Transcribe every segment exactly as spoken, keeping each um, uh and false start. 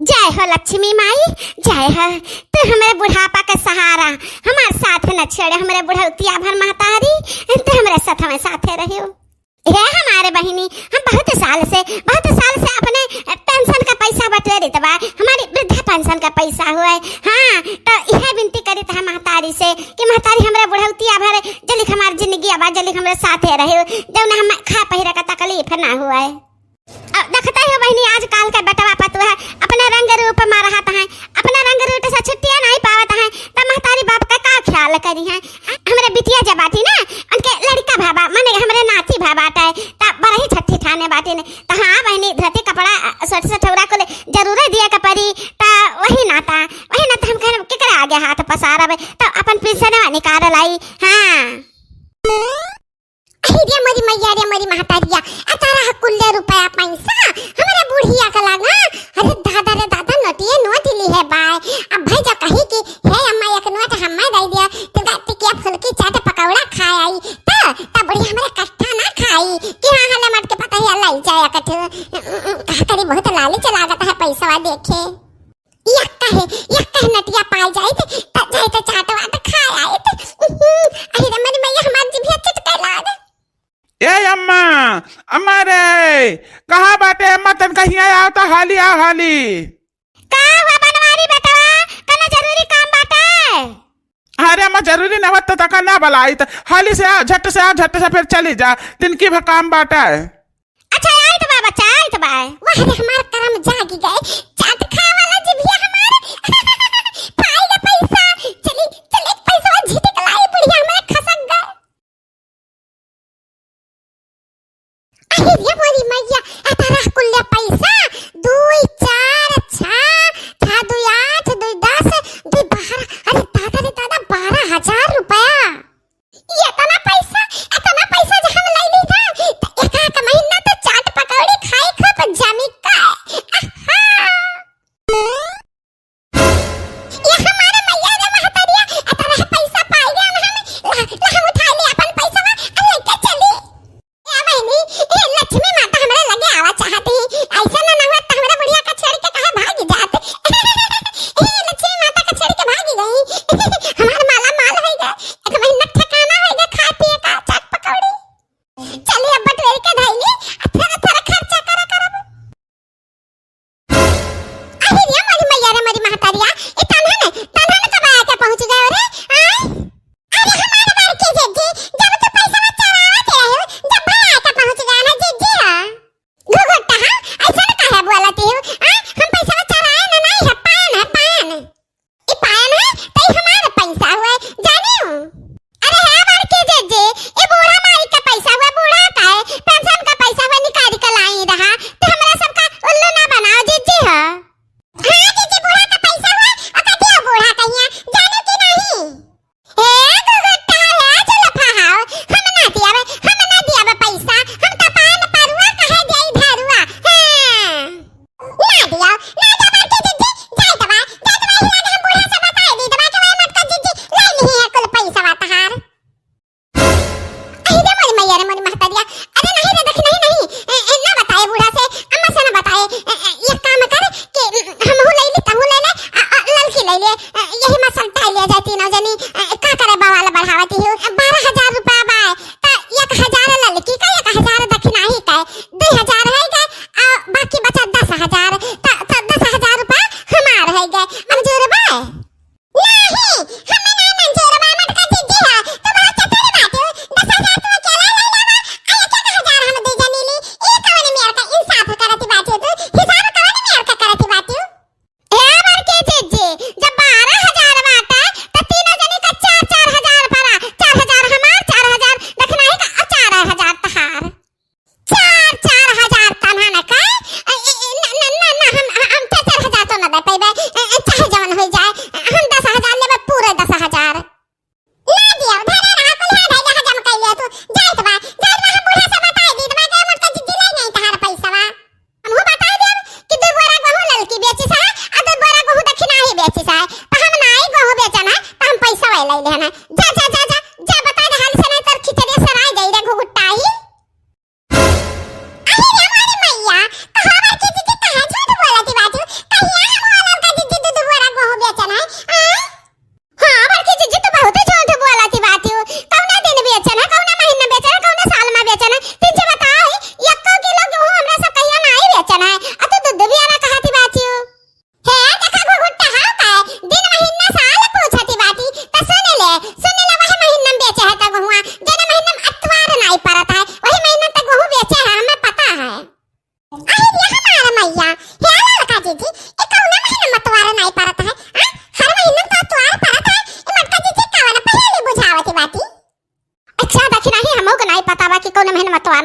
जय हो लक्ष्मी माई, जय हो। तू हमरे बुढ़ापा के सहारा, हमार साथ न छोड़े, हमरे बुढ़ौतिया भर महतारी, तू हमरे साथ, हमें साथे रहियो। हे हमारे बहिनी, हम बहुत साल से, बहुत साल से अपने पेंशन का पैसा बटोरित बा, हमारी वृद्धा पेंशन का पैसा हुए। हाँ, तो यह विनती करित है महतारी से कि महतारी, हमरे बुढ़ौतिया भर जलिक हमार जिंदगी आबा, जलिक हमरे साथे रहे, जौन हम खा पहिरे का तकलीफ ना हुए। अब देखते हो बहिनी, आजकल के बेटवा पतोह अपने रंग रूप में रहत हैं, अपने रंग रूप से छुट्टियां नहीं पावत हैं, त महतारी बाप का का ख्याल करी हैं? हमरे बिटिया जब बाटी ना, उनके लड़का भा बा, माने हमरे नाती भा बाटे, त बरही छठी ठाने बाटी ने। त हाँ बहिनी, धोती कपड़ा, अ, स्वेटर सठौरा को ले जरूर दिए के पड़ी। त वही नाता, वही नाता हम कहन केकरे आगे हाथ पसारब, त अपन पेंशनवा निकाल लाई। हाँ। अरे रे मोरी मैया रे मोरी महतारिया, अतरा कुल्ले रुपया पैसा हमरे बुढ़िया का लागा। अरे दादा रे दादा, नोटिए नोट ली है बाय। अब भाई जो कही कि हे अम्मा एक नोट हमें दे दिया, तो टिकिया फुल्की चाट पकौड़ा खाए आई, तो, तो बुढ़िया हमरे कट्ठा ना खाई कि हाँ हले मट के पता ही लाई जाए कठ। कहा करी बहुत लालच लागत है पैसा देखे। यक्का है, यक्का है नटिया पाई जाइत, त जाइत चाट वाट खाए आइत। उहुं, अहि रे मरी मैया, हमार जिभिया चटके लाग। ए अम्मा, अम्मा रे, कहाँ बाटे अम्मा? तनका हियाँ आओ त, हाली आओ, हाली। का हुआ बनवारी बेटवा, कौनो जरूरी काम बाटे? अरे अम्मा, जरूरी न होत त तका ना बलाइत, हाली से आ, झट से आ, झट से फिर चली जा, तिनकी भ काम बाटे। अच्छा, आइत बा बच्चा, आइत बा। वाह रे, हमार करम जागी गए, चाट खाए वाला जिभिया हमार। पाई गे पैसा, चली, चली, पैसा झिटिक लाई, बुढ़िया हमार खसक गए। अरे रे मोरी मैया, अतरा कुल्ले पैसा, दुई चार छा, छा दुई आठ, दुई दस, दुई बारह, अरे दादा रे दादा, बारह हजार रुपया। इतना पैसा, इतना पैसा जे हम लइली ना, त एक आध महीना त चाट पकौड़ी खाई खूब जमी का। आहा! ये हमारे मैया रे महतरिया, इतना पैसा पाई गया ना हम, ला, ला हम उठा ले अपन पैसा, आ लेके चली। ए बहिनी, ए लक्ष्मी माता हमरे लगे आवा चाहती, ऐसा ना ना हुआ त हमरे बुढ़िया का छोड़ के कहे भागी जात। ए लक्ष्मी माता का छोड़ के भागी गई। हमार माला माल होई गए, एक महीना ठिकाना होई गए, खाए पिए का चाट पकौड़ी। चली अब बटोर के धइली, आ थोड़ा थोड़ा खर्चा करा करब। अरे रे मोरी मैया रे मोरी महतरिया, ए तनहन, तनहन कब आके पहुँच गए रे? आय? अरे हमार बड़की जिज्जी, जब तू पैसवा चोरावत रहे हो, जब भाई आके पहुँच गए ना जिज्जी हो। घुघुट्टा, हाँ? ऐसा ना काहे बोलती हो? आय? हम पैसवा चोराए ना, नहीं है, पान है, पान। ई पान है, त ई हमार पैसा हुए, जानी हो? अरे हे बड़की जिज्जी, ई बूढ़ा माई का पैसा हुए, बूढ़ा का है, पेंशन का पैसा हुए, निकाल के लाई रहा, त हमरा सबका उल्लू ना बनाओ जिज्जी हो। हाँ जिज्जी, बूढ़ा का पैसा हुए,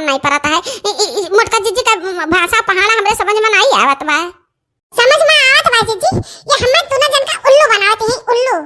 नाई परत है। ई, ई, ई मोटका जीजी का भाषा पहाड़ा हमरे समझ में नाई आवत बा। समझ में आवत बा जीजी, ये हमें दोनों जन का उल्लू बनावत ही, उल्लू।